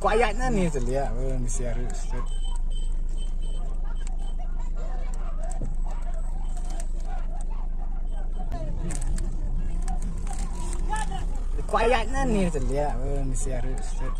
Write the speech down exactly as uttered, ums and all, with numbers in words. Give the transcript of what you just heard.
Quiet na ni tu lia, oh, ni sia ru stet. Quiet na ni tu lia, oh, ni sia ru stet.